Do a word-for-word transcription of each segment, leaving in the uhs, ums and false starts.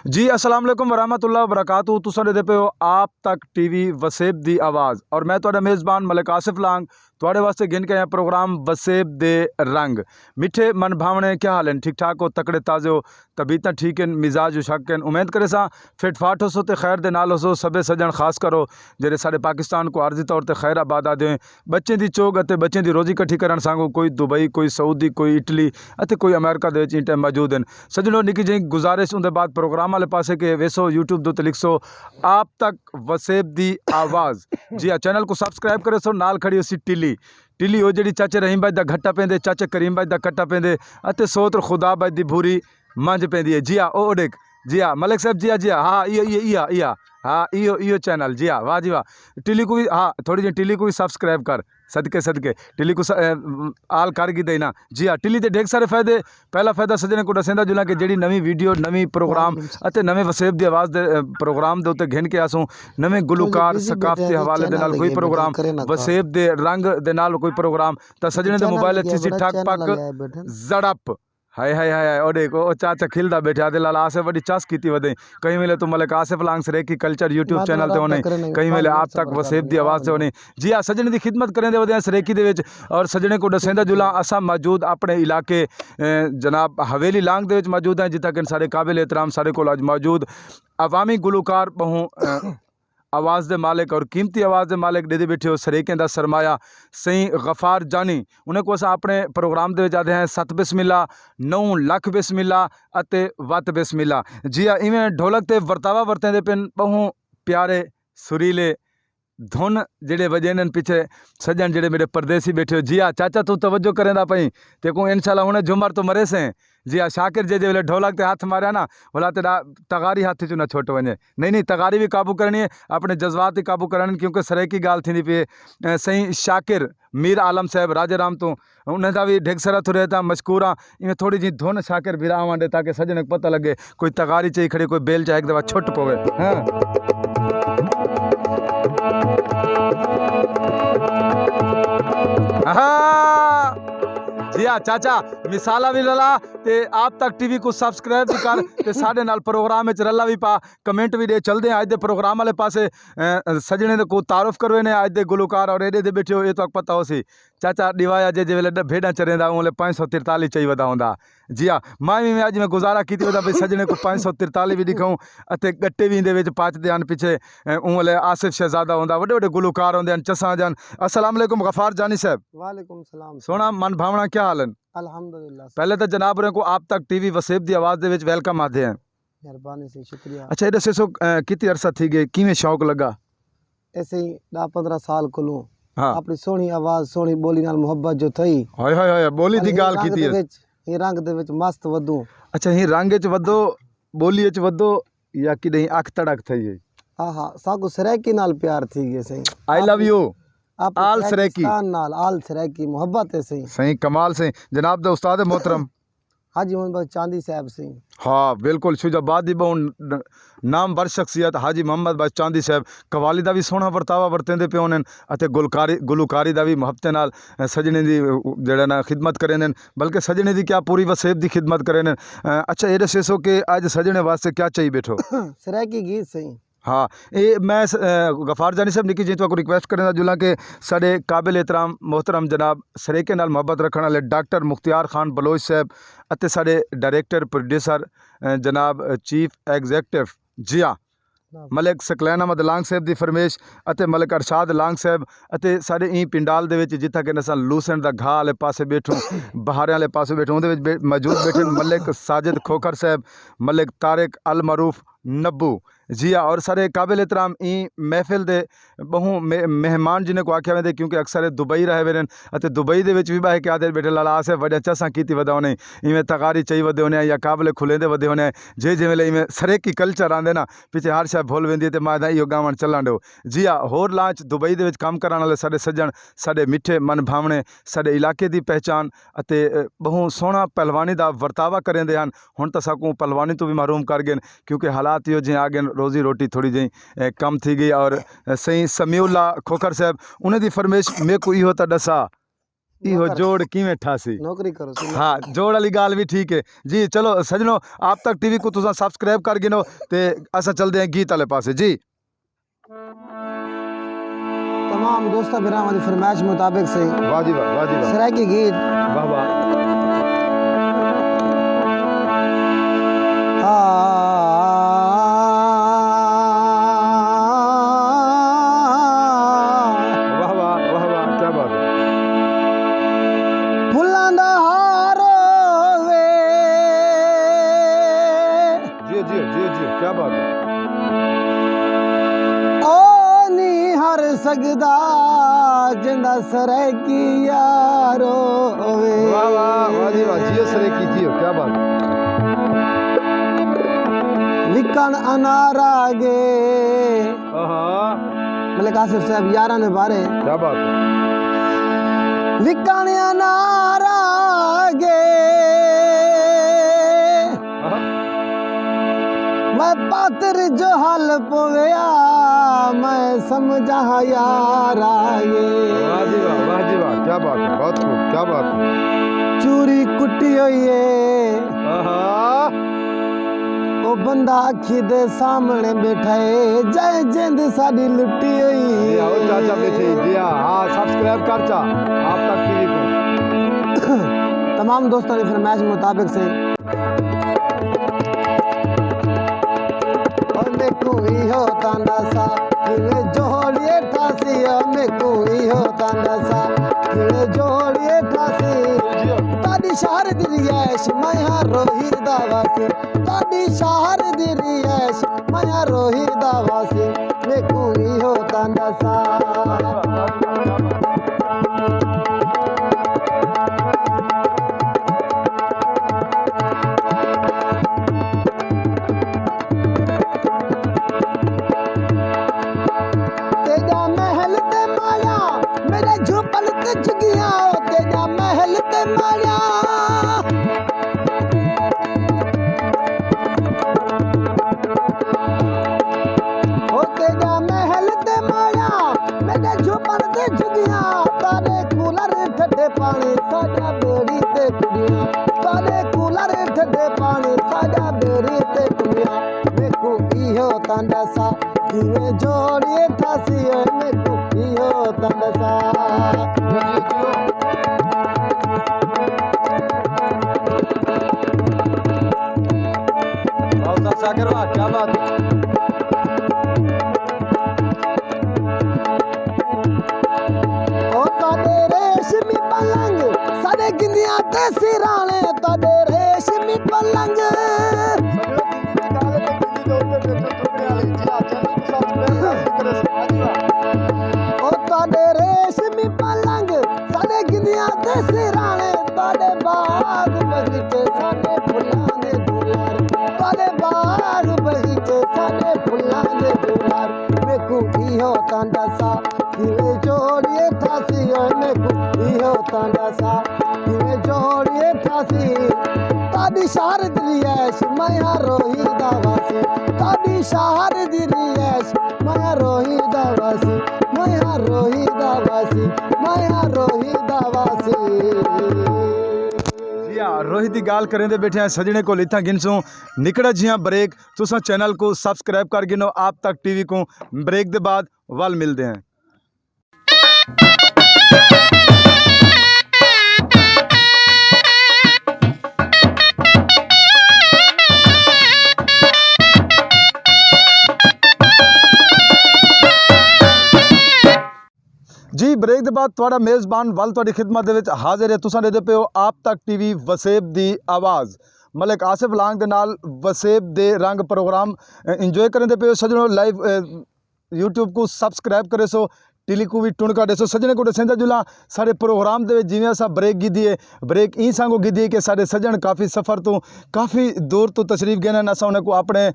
جی، السلام علیکم ورحمۃ اللہ وبرکاتہ۔ تساں ݙیہدے پئے ہو آپ تک ٹی وی وسیب دی آواز، اور میں تہاݙا میزبان ملک آصف لانگ تہاݙے واسطے گھن کے آیا پروگرام وسیب دے رنگ۔ مٹھے من بھاونے، کیا حال ہن؟ ٹھیک ٹھاک ہو؟ تکڑے تازے ہو؟ طبیعتاں ٹھیک ہن؟ مزاج شک ہن؟ امید کریساں فٹ فاٹ ہوسو تے خیر دے نال ہوسو۔ سبھے سڄݨ، خاص کرو جیڑھے ساݙے پاکستان کوں عارضی طور تے خیر آباد آہدے ہوئے، ٻچیں دی چوڳ اتے ٻچیں دی روزی کٹھی کرݨ سانگوں کوئی دبئی، کوئی سعودی، کوئی اٹلی اتے کوئی امریکہ دے وچ ایں ٹائم موجود ہن۔ سڄݨو، نکی جہیں گزارش، اوندے بعد پروگرام والے پاسے کے ویسو، یوٹیوب دے اتے لکھسو آپ تک وسیب دی آواز۔ جی ہاں، چینل کوں سبسکرائب کریسو، نال کھڑی ہوسی ٹلی۔ ٹلی او جیڑھی چاچے رحیم بھائی دا گھٹا پیندے، چاچے کریم بھائی دا کٹا پیندے، اتے سوتر خدا بھائی دی بھوری منجھ پیندی ہے۔ جی ہاں، او ݙیکھ۔ جی ہاں، ملک صاحب، جی ہاں، جی ہاں، ہاں، ایہو، ایہو، ایہا، ہاں، ایہو، ایہو چینل۔ جی ہاں، واہ جی واہ۔ ٹلی کوں وی، ہاں، تھوڑی جہی ٹلی کوں وی سبسکرائب کر۔ صدقے، صدقے۔ ٹلی کوں س-، اے، آل کر گھدے نا۔ جی ہاں، ٹلی دے ݙیکھ سارے فائدے۔ پہلا فائدہ سڄݨیں کوں ݙسیندا جلاں کہ جیڑھی نویں ویڈیو، نویں پروگرام اتے نویں وسیب دی آواز دے، اے، پروگرام دے اتے گھن کے آسوں، نویں گلوکار، ثقافتی حوالے دے نال کوئی پروگرام، وسیب دے رنگ دے نال کوئی پروگرام، تاں سڄݨیں دے موبائل اچ تھیسی ٹھک پک زڑپ۔ ہائے، ہائے، ہائے، ہائے، او ݙیکھ، او چاچا کھلدا ٻیٹھا، آہدے لالا آصف وݙی چس کیتی ودئیں۔ کہیں ویلے توں Malik Asif Lang Saraiki culture YouTube channel تے ہونے، کہیں ویلے آپ تک وسیب دی آواز تے ہونے۔ جی ہاں، سڄݨیں دی خدمت کریندے ودے ہیں سرائیکی دے وچ، اور سڄݨیں کوں ݙسیندا جلاں، اساں موجود اپݨے علاقے، اے، جناب، حویلی لانگ دے وچ موجود ہیں، جتھاں کہ ساݙے قابل احترام ساݙے کول اڄ موجود عوامی گلوکار ٻہوں، اے، آواز دے مالک اور قیمتی آواز دے مالک ݙیہدے ٻیٹھے ہو سرائیکیں دا سرمایہ سئیں غفار جانی۔ انہیں کوں اساں اپݨے پروگرام دے وچ آہدے ہیں ست بسم اللہ، نو لکھ بسم اللہ اتے وت بسم اللہ۔ جی ہاں، ایویں ڈھولک تے ورتاوا ورتیندے پن، ٻہوں پیارے، سریلے دھن جیڑھے وڄیندن پچھے۔ سڄݨ جیڑھے میݙے پردیسی ٻیٹھے ہو، جی ہاں چاچا، توں توجہ کریندا پئیں، تیکوں انشاءاللہ ہݨے جھمر توں مریسیں۔ جی ہاں، شاکر جیجھے ویلے ڈھولک تے ہتھ ماریا نا، ولا تیݙا تغاری ہتھ چوں نہ چھٹ ونڄے۔ نہیں، نہیں، تغاری وی قابو کرݨی ہے، اپݨے جذبات وی قابو کرݨ، کیونکہ سرائیکی ڳالھ تھیندی پئی ہے۔ اے، سئیں شاکر میر عالم صاحب راجہ رام توں، انہیں دا وی ڈھگ سرا تھرے تاں مشکور ہاں۔ ایویں تھوڑی جی دھن شاکر بھرا آوݨ ݙے تاکہ سڄݨ کوں پتہ لڳے، کوئی تغاری چئی کھڑے، کوئی بیل چا ہک دفعہ چھٹ پوے۔ ہاں۔ ہاں۔ جی ہاں چاچا، مثالاں وی للا تے آپ تک ٹی وی کوں سبسکرائب وی کر تے ساݙے نال پروگرام وچ رلا وی پا، کمنٹ وی ݙے۔ چلدے ہیں اڄ دے پروگرام والے پاسے، اے، سڄݨیں دے کوں تعارف کروینے، اڄ دے گلوکار اور ایݙے دے ٻیٹھے ہو، اے تہاکوں پتہ ہوسی۔ چاچا ݙیوایا جے جے ویلے ݙ-، بھیݙاں چریندا، اوں ویلے پنج سو ترتالیس چئی ودا ہوندا۔ جی ہاں، میں وی اڄ میں گزارا کیتی ودا بھئی سڄݨیں کوں پنج سو ترتالیس وی ݙکھاؤں، اتے ڳٹے وی ایندے وچ پچدے ہن پچھے، اے، اوں ویلے آصف شہزادہ ہوندا، وݙے وݙے گلوکار ہوندے ہن، چساں جن۔ السلام علیکم غفار جانی صاحب۔ وعلیکم السلام۔ سوہݨا من بھاوݨا، کیا حال ہن؟ الحمدللہ۔ پہلے تاں جناب ہوراں کوں آپ تک ٹی وی وسیب دی آواز دے وچ ویلکم آہدے ہیں۔ مہربانی سئیں، شکریہ۔ اچھا، اے ݙسیسو، اے، کتی عرصہ تھی ڳئے، کیویں شوق لڳا؟ ایسے ہی ݙاہ پندرہ سال کولوں ہاں۔ اپݨی سوہݨی آواز، سوہݨی ٻولی نال محبت جو تھئی۔ ہائے، ہائے، ہائے، ٻولی دی ڳالھ کیتی ہے۔ وچ، ایں رنگ دے وچ مست ودوں۔ اچھا، ایں رنگ وچ ودو، ٻولی وچ ودو یا کݙہیں اکھ تڑک تھئی ہے؟ ہاں، ہاں، ساکوں سرائیکی نال پیار تھی ڳئے سئیں۔ I love you۔ آل سرائیکی۔ پاکستان نال، آل سرائیکی محبت ہے سئیں۔ سئیں، کمال سئیں۔ جناب دے استاد محترم۔ حاجی محمد بخش چاندی صاحب سئیں۔ ہاں، بالکل، شجاع آباد دی ٻہوں ن-، نامور شخصیت حاجی محمد بخش چاندی صاحب قوالی دا وی سوہݨا ورتاوا ورتیندے پئے ہوندن اتے گلکاری، گلوکاری دا وی محبتیں نال، اے، سڄݨیں دی، اے، جیڑھا نا خدمت کریندن، بلکہ سڄݨیں دی کیا پوری وسیب دی خدمت کریندن۔ اے، اچھا، اے ݙسیسو کہ اڄ سڄݨیں واسطے کیا چئی ٻیٹھو؟ سرائیکی گیت سئیں۔ ہاں، اے میں س-، اے، غفار جانی صاحب، نکی جی تہاکوں ریکویسٹ کریندا جلاں کہ ساݙے قابل احترام محترم جناب سرائیکیں نال محبت رکھݨ والے ڈاکٹر مختیار خان بلوچ صاحب اتے ساݙے ڈائریکٹر پروڈیوسر، اے، جناب چیف ایگزیکٹو، جی ہاں، ملک ثقلین احمد لانگ صاحب دی فرمیش اتے ملک ارشاد لانگ صاحب اتے ساݙے ایں پنڈال دے وچ جتھاں کہ اساں لوسینٹ دا گھاہ والے پاسے ٻیٹھوں، بہاریں والے پاسے ٻیٹھوں، اوندے وچ بے-، موجود ٻیٹھے ملک ساجد کھوکھر صاحب، ملک طارق المعروف نبو۔ جی ہاں، اور ساݙے قابل احترام ایں محفل دے ٻہوں مہ-، مہمان جنہیں کوں آکھیا ویندے، کیونکہ اکثر دبئی رہے ویندن، اتے دبئی دے وچ وی ٻہہ کے آہدے ٻیٹھے لالا آصف وݙیاں چساں کیتی ودا ہونے، ایویں تغاری چئی ودے ہونے یا قابل کھلیندے ودے ہونے، جے جے ویلے ایویں سرائیکی کلچر آندے نا، پچھے ہر شے بھل ویندی ہے، تے میں آہداں ایہو ڳاوݨ چلݨ ݙیو۔ جی ہاں، ہور لانچ دبئی دے وچ کم کرݨ والے ساݙے سڄݨ، ساݙے مٹھے من بھاونے، ساݙے علاقے دی پہچان، اتے، اے، ٻہوں سوہݨا پہلوانی دا ورتاوا کریندے ہن۔ ہݨ تاں ساکوں پہلوانی توں وی محروم کر ڳئن، کیونکہ حالات ایہو جہیں آ ڳئن، روزی روٹی تھوڑی جہیں، اے، کم تھی ڳئی۔ اور، اے، سئیں سمیع اللہ کھوکھر صاحب، انہیں دی فرمیش میکوں ایہو تاں ݙسا۔ ایہو جوڑ کیویں ٹھاسی؟ نوکری کرو سی۔ ہاں، جوڑ والی ڳالھ وی ٹھیک ہے جی۔ چلو سجنو، آپ تک ٹی وی کوں تساں سبسکرائب کر گھنو تے اساں چلدے ہیں گیت والے پاسے جی۔ تمام دوستاں بھراواں دی فرمائش مطابق سے واہ جی واہ، واہ جی واہ۔ سرائیکی گیت۔ واہ واہ۔ آ۔ واہ واہ، واہ واہ، کیا بات ہے۔ پھلاں دا ہار ہووے۔ جیو، جیو، جیو، جیو، کیا بات ہے۔ او نی ہر سڳدا جیندا سرائیکی یار ہووے۔ واہ واہ، واہ جی واہ، جیو سرائیکی، جیو، کیا بات ہے۔ وکݨ انار آ ڳئے۔ آہا۔ ملک آصف صاحب یاراں دے بارے۔ کیا بات ہے۔ وکݨ انار آ ڳئے۔ آہا۔ میں پاتر جو حل پویا، میں سمجھا یار آ ڳئے۔ واہ جی واہ، واہ جی واہ، کیا بات ہے، بہت خوب، کیا بات ہے۔ چوری کٹی ہوئی ہے۔ آہا۔ او بندہ اکھی دے سامݨے ٻیٹھا ہے، جئیں جند ساݙی لٹی ہوئی۔ جی آؤ چاچا ٻیٹھے، جی ہاں، ہاں، سبسکرائب کر چا، آپ تک ٹی وی کوں۔ تمام دوستاں دی فرمائش مطابق سے۔ او میکوں ایہو تاں ݙسا، کیویں جوڑیے ٹھاسی، او میکوں ایہو تاں ݙسا، کیویں جوڑیے ٹھاسی۔ تاݙی شہر دی رہائش، میں ہاں روہی دا واسی۔ تاݙی شہر دی رہائش، میں ہاں روہی دا واسی۔ میکوں ایہو تاں ݙسا۔ تیݙا محل تے ماڑیاں، میݙے جھوپڑ تے جھڳیاں، او تیݙا محل تے ماڑیاں۔ او تیݙا محل تے ماڑیاں، میݙے جھوپڑ تے جھڳیاں، تاݙے کولر ٹھڈے پاݨی ساݙا ٻیڑی تے کڑیاں، تاݙے کولر ٹھڈے پاݨی ساݙا ٻیڑی تے کڑیاں۔ میکوں ایہو تاں ݙسا، کیویں جوڑیے ٹھاسی، اے میکوں ایہو تاں ݙسا۔ واہ استاد شاکر واہ، کیا بات ہے۔ او تاݙے ریشمی پلنگ، ساݙے گندیاں تے سراݨے، تاݙے ریشمی پلنگ۔ او تاݙے ریشمی پلنگ، ساݙے گندیاں تے سراݨے، تاݙے باغ بغیچے، ساݙے پھلاں دے گلار، تاݙے باغ بغیچے، ساݙے پھلاں دے گلار۔ میکوں ایہو تاں ݙسا، کیویں جوڑیے ٹھاسی، اوئے میکوں ایہو تاں ݙسا، کیویں جوڑیے ٹھاسی۔ تاݙی شہر دی رہائش، میں ہاں روہی دا واسی، تاݙی شہر دی رہائش، میں ہاں روہی دا واسی، میں ہاں روہی دا واسی، میں ہاں روہی دا واسی۔ جی ہاں، روہی دی ڳالھ کریندے ٻیٹھے ہیں، سڄݨے کول اتھاں گھنسوں نکڑا جیہاں بریک۔ تساں چینل کوں سبسکرائب کر گھنو آپ تک ٹی وی کوں۔ بریک دے بعد ول ملدے ہیں۔ جی، بریک دے بعد تہاݙا میزبان ول تہاݙی خدمت دے وچ حاضر ہے۔ تساں ݙیہدے پئے ہو آپ تک ٹی وی وسیب دی آواز۔ ملک آصف لانگ دے نال وسیب دے رنگ پروگرام، اے، انجوائے کریندے پئے ہو۔ سڄݨو، لائیو، اے، یوٹیوب کوں سبسکرائب کریسو، ٹیلی کوں وی ٹݨکا ݙیسو۔ سڄݨے کوں ݙسیندا جلاں، ساݙے پروگرام دے وچ جیویں اساں بریک گھدی ہے، بریک ایں سانگوں گھدی ہے کہ ساݙے سڄݨ کافی سفر توں، کافی دور توں تشریف گھن ہن۔ اساں انہاں کوں اپݨے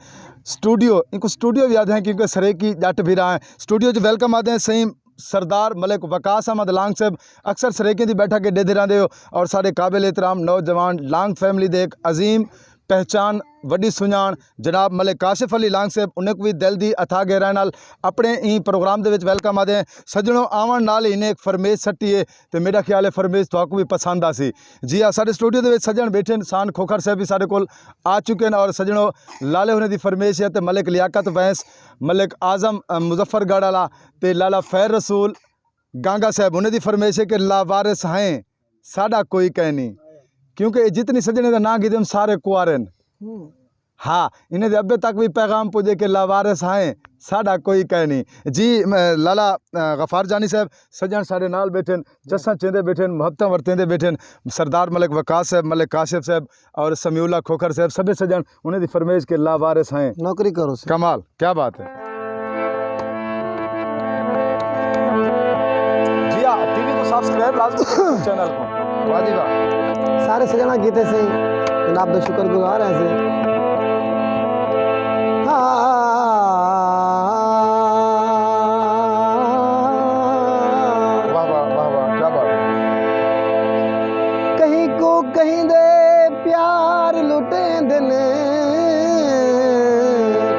سٹوڈیو، اینکوں سٹوڈیو وی آہدے ہیں کیونکہ سرائیکی ڄٹ بھرا ہیں، سٹوڈیو وچ ویلکم آہدے ہیں۔ سئیں سردار ملک وقاص احمد لانگ صاحب، اکثر سرائیکیاں دی بیٹھک ݙیہدے رہندے ہو اور ساݙے قابل احترام نوجوان لانگ فیملی دے ایک عظیم پہچان، وݙی سنڄاݨ جناب ملک کاشف علی لانگ صاحب، انہیں کوں وی دل دی اتھاہ گہرائیں نال اپݨے ایں پروگرام دے وچ ویلکم آہدے ہیں۔ سڄݨو، آوݨ نال ہی انہیں ہک فرمیش سٹی ہے، تے میݙا خیال ہے فرمیش تہاکوں وی پسند آسی۔ جی ہاں، ساݙے سٹوڈیو دے وچ سڄݨ ٻیٹھے ہن، سان کھوکھر صاحب وی ساݙے کول آ چکے ہن، اور سڄݨو، لالے ہونے دی فرمیش ہے تے ملک لیاقت وینس، ملک اعظم، ام، مظفر گڑھ والا تے لالا فیر رسول گانگا صاحب، انہیں دی فرمیش ہے کہ لاوارث ہیں، ساݙا کوئی کائنی۔ کیونکہ اے جتنی سڄݨیں دا ناں گھدے ہن، سارے کنوارے ہن۔ ہاں، انہیں دے ابے تک وی پیغام پڄے کہ لاوارث ہیں، ساݙا کوئی کائنی۔ جی، م-، لالا، آ، غفار جانی صاحب، سڄݨ ساݙے نال ٻیٹھے ہن، چساں چیندے ٻیٹھے ہن، محبتاں ورتیندے ٻیٹھے ہن، سردار ملک وقاص صاحب، ملک کاشف صاحب اور سمیع اللہ کھوکھر صاحب، سبھے سڄݨ انہیں دی فرمیش کہ لاوارث ہیں۔ نوکری کرو سی۔ کمال، کیا بات ہے۔ جی ہاں، ٹی وی کوں سبسکرائب لازمی کرو، چینل کوں۔ واہ جی واہ۔ سارے سڄݨاں کیتے سئیں، جناب دا شکر گزار ہیں سئیں۔ ہاں۔ واہ واہ، واہ واہ، کیا بات ہے۔ کہیں کوں کہیں دے پیار لٹیندن۔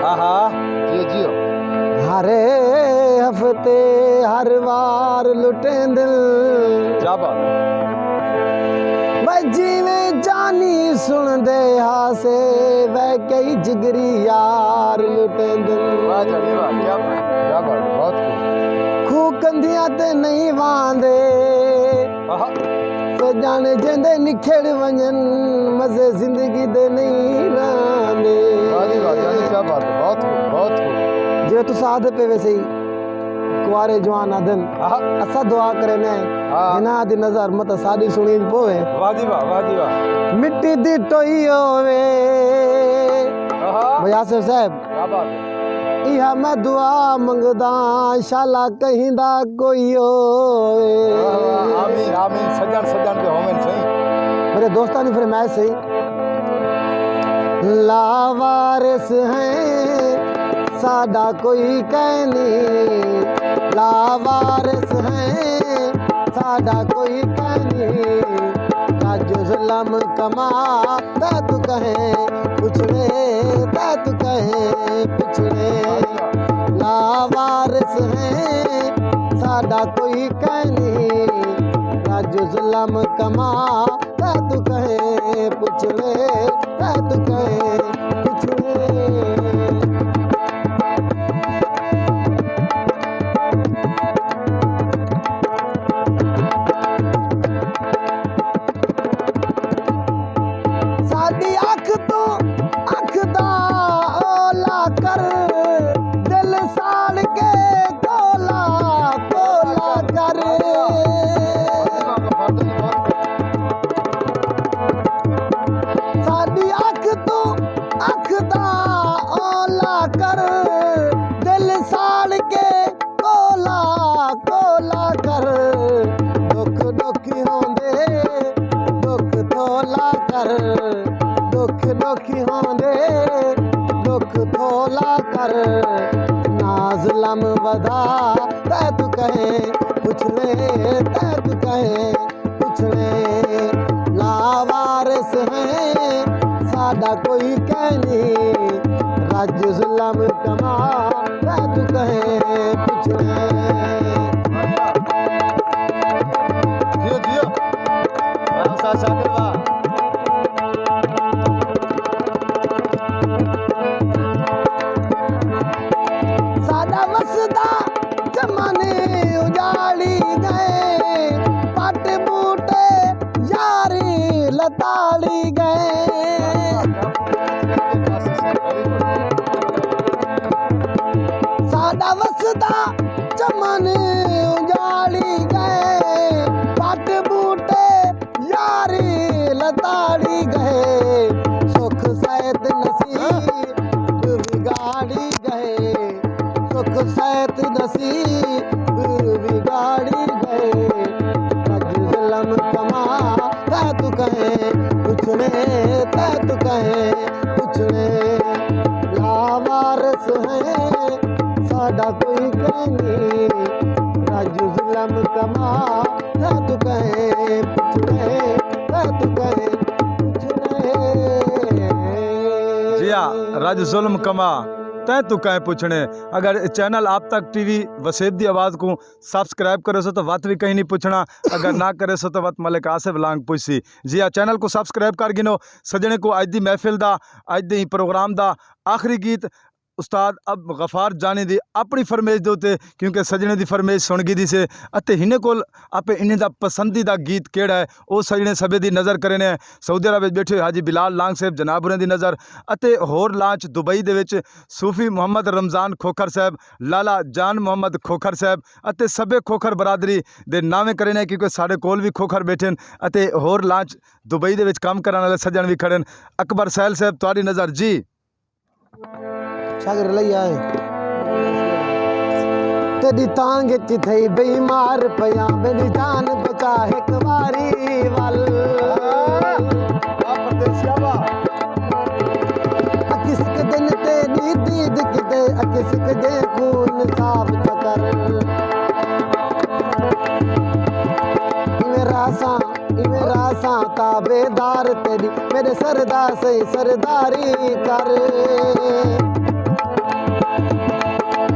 آہا، جیو جیو۔ ہر ہفتے ہر وار لٹیندن۔ کیا بات ہے۔ بھئی جیویں جانی سݨدے ہاسے، وے کئی جگری یار لٹیندن۔ واہ جی واہ، کیا بات، کیا بات، بہت خوب۔ کھوہ کندھیاں تے نہیں واہندے۔ آہا۔ سڄݨ جیندے نکھڑ ونڄن، مزے زندگی دے نہیں رہندے۔ واہ جی واہ، یعنی کیا بات ہے، بہت خوب، بہت خوب۔ جیویں تساں آہدے پئے وے سئیں، کنوارے جوان آہدن، آہا۔ اساں دعا کریندے ہیں، ہاں۔ انہاں دی نظر مت ساݙی سݨی پووے۔ واہ جی واہ، واہ جی واہ۔ مٹی دی ٹوئی ہووے۔ آہا۔ بھئی آصف صاحب، کیا بات ہے۔ ایہا میں دعا منگداں، شالا کہیں دا کوئی ہووے۔ واہ واہ، آمین، آمین۔ سڄݨ، سڄݨ تے ہوون سئیں۔ میرے دوستاں دی فرمائش سئیں۔ لاوارث ہیں، ساݙا کوئی کائنی۔ لاوارث ہیں، ساݙا کوئی کائنی۔ راج ظلم کما، تاں توں کہیں پچھڑے، تاں توں کہیں پچھڑے۔ لاوارث ہیں، ساݙا کوئی کائنی۔ راج ظلم کما، تاں توں کہیں پچھڑے، تاں توں کہیں پچھڑے۔ ساݙی اکھ توں اکھ دا اولا کر، دل ساڑ کے کولا کولا کر۔ ساݙی اکھ توں اکھ دا اولا کر، دل ساڑ کے کولا کولا کر۔ ݙکھ ݙکھ ہوندے، ݙکھ تھولا کر۔ ݙکھ ݙکھ ہوندے، ݙکھ تھولا کر۔ نہ ظلم ودھا، تاں توں کہیں پچھڑے، تاں توں کہیں پچھڑے۔ لاوارث ہیں، ساݙا کوئی کائنی۔ راج ظلم کما، تاں توں کہیں پچھڑے۔ جیو، جیو۔ واہ، استاد شاکر، واہ۔ ساݙا وسدا چمن اجاڑی ڳئے، پٹ ٻوٹے یاری لتاڑی ڳئے۔ ساݙا وسدا چمن اجاڑی ڳئے، پٹ ٻوٹے یاری لتاڑی ڳئے۔ سکھ سیت نصیب وڳاڑی ڳئے، سکھ سیت نصیب وڳاڑی ڳئے۔ راج ظلم کما، تاں توں کہیں پچھڑے، تاں توں کہیں پچھڑے۔ لاوارث ہیں، ساݙا کوئی کائنی۔ راج ظلم کما، تاں توں کہیں پچھڑے، تاں توں کہیں پچھڑے۔ یا رج ظلم کما، تیں توں کئیں پچھݨے۔ اگر چینل آپ تک ٹی وی وسیب دی آواز کوں سبسکرائب کریسو تو وت وی کہیں نہیں پچھݨا، اگر نہ کریسو تو وت ملک آصف لانگ پچھسی۔ جی ہا، چینل کوں سبسکرائب کر گھنو۔ سڄݨیں کوں اڄ دی محفل دا، اڄ دے پروگرام دا آخری گیت استاد اب غفار جانی دی اپݨی فرمیش دے اتے، کیونکہ سڄݨیں دی فرمیش سݨ گھدی سے، اتے ہنے کول آپے انہیں دا پسندیدہ گیت کیڑھا ہے، او سڄݨیں سبھے دی نظر کرینے ہیں۔ سعودی عرب وچ ٻیٹھے ہوئے حاجی بلال لانگ صاحب جناب ہوراں دی نظر، اتے ہور لانچ دبئی دے وچ صوفی محمد رمضان کھوکھر صاحب، لالا جان محمد کھوکھر صاحب، اتے سبھے کھوکھر برادری دے ناویں کرینے ہیں، کیونکہ ساݙے کول وی کھوکھر ٻیٹھن، اتے ہور لانچ دبئی دے وچ کم کرݨ والے سڄݨ وی کھڑن۔ اکبر سہیل صاحب، تہاݙی نظر جی۔ شاگر لئی آئے۔ تیݙی تانگھ اچ تھئی بیمار پیاں، میݙی جان بچا ہک واری ول۔ اکسک دن تیݙی دید کیتے، اکسک دے خون صاف چکر۔ ایویں رہساں، ایویں رہساں تابعدار تیݙی، میݙے سردا سئیں سرداری کر۔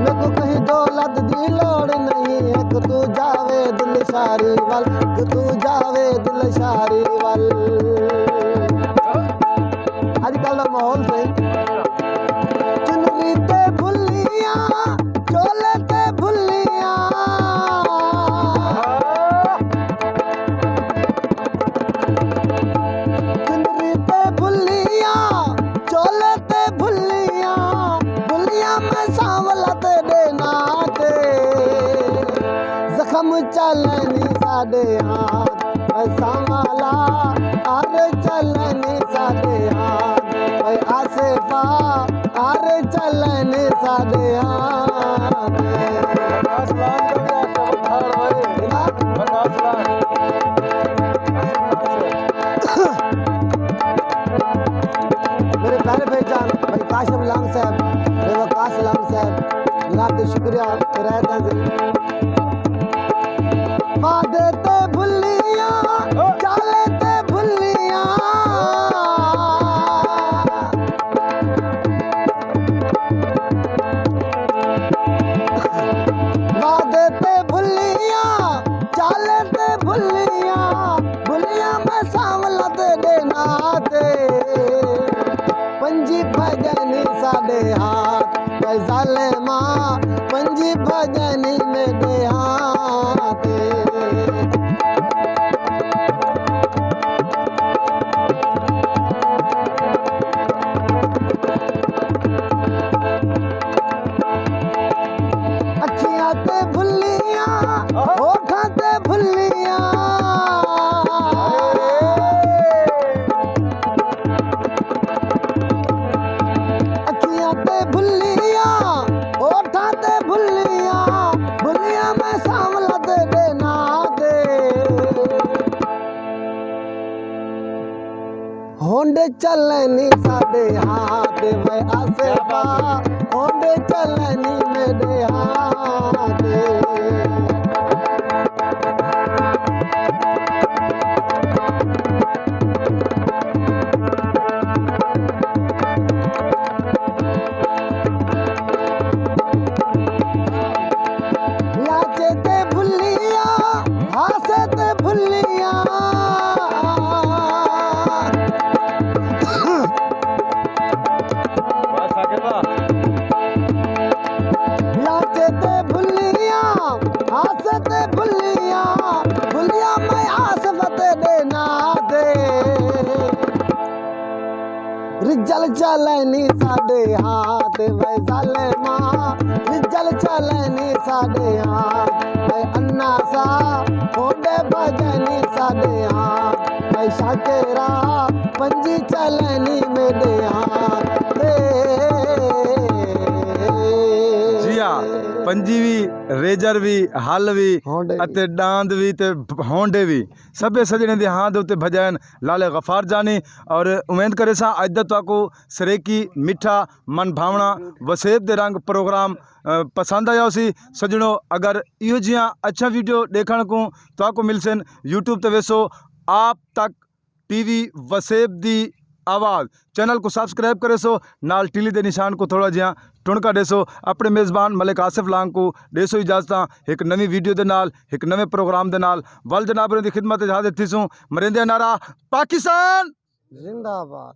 میکوں کہیں دولت دی لوڑ نہیں، ہک توں جاوید لشاری ول، ہک توں جاوید لشاری ول۔ اڄ کل دا ماحول سئیں، چنری تے بھلیاں، چولے تے بھلیاں۔ چنری تے بھلیاں، چولے تے بھلیاں، بھلیاں میں سانولا تیݙے ناں تے۔ زخم چلنی ساݙے ہاں، اے سانولا، ار چلنی ساݙے ہاں، اے آصفا، ار چلنی ساݙے ہاں۔ میرے پیارے بھائی جان، بھائی کاشف لانگ صاحب، بھائی وقاص لانگ صاحب، جناب دے شکریہ، رہتا جی۔ وعدے تے بھلیاں، چالے تے بھلیاں۔ وعدے تے بھلیاں، چالے تے بھلیاں، بھلیاں میں سانولا تیݙے ناں تے۔ پنجی بھڄنی ساݙے ہاتھ، اے ظالما، پنجی بھڄنی میݙے ہاتھ۔ اکھیاں تے بھلیاں، ہوٹھاں تے بھلیاں۔ اکھیاں تے بھلیاں، ہوٹھاں تے بھلیاں، بھلیاں میں سانولا تیݙے ناں تے۔ ہونڈ چلنی ساݙے ہاتھ وے آصفا، ہونڈ چلنی میݙے ہاتھ۔ لاچے تے بھلیاں، ہاسے تے بھلیاں۔ لاچے تے بھلیاں، ہاسے تے بھلیاں، بھلیاں میں آصف تیݙے ناں تے۔ رجل چلنی ساݙے ہاتھ وے ظالما، رجل چلنی ساݙے ہاتھ وے اناسا، ہونڈ بھڄنی ساݙے ہاتھ وے شاکرا، پنجی چلنی میݙے ہاتھ تے۔ جی ہا، پنجی وی، ریجر وی، ہل وی، ہونڈے وی۔ اتے ݙاند وی تے ہونڈے وی۔ سبھے سڄݨیں دے ہاں دے اتے بھڄائن لالے غفار جانی۔ اور امید کریساں اڄ دا تہاکوں سریکی، مٹھا، من بھاوݨا، وسیب دے رنگ پروگرام، آ، پسند آیا ہوسی۔ سڄݨو، اگر ایہو جیاں اچھا ویڈیو ݙیکھݨ کوں تہاکوں ملسن، یوٹیوب تے ویسو آپ تک ٹی وی وسیب دی آواز چینل کوں سبسکرائب کریسو، نال ٹلی دے نشان کوں تھوڑا جیہاں ٹݨکا ݙیسو۔ اپݨے میزبان ملک آصف لانگ کوں ݙیسو اجازتاں، ہک نویں ویڈیو دے نال، ہک نویں پروگرام دے نال ول جناب ہوراں دی خدمت وچ حاضر تھیسوں۔ مریندے نعرہ پاکستان زندہ باد۔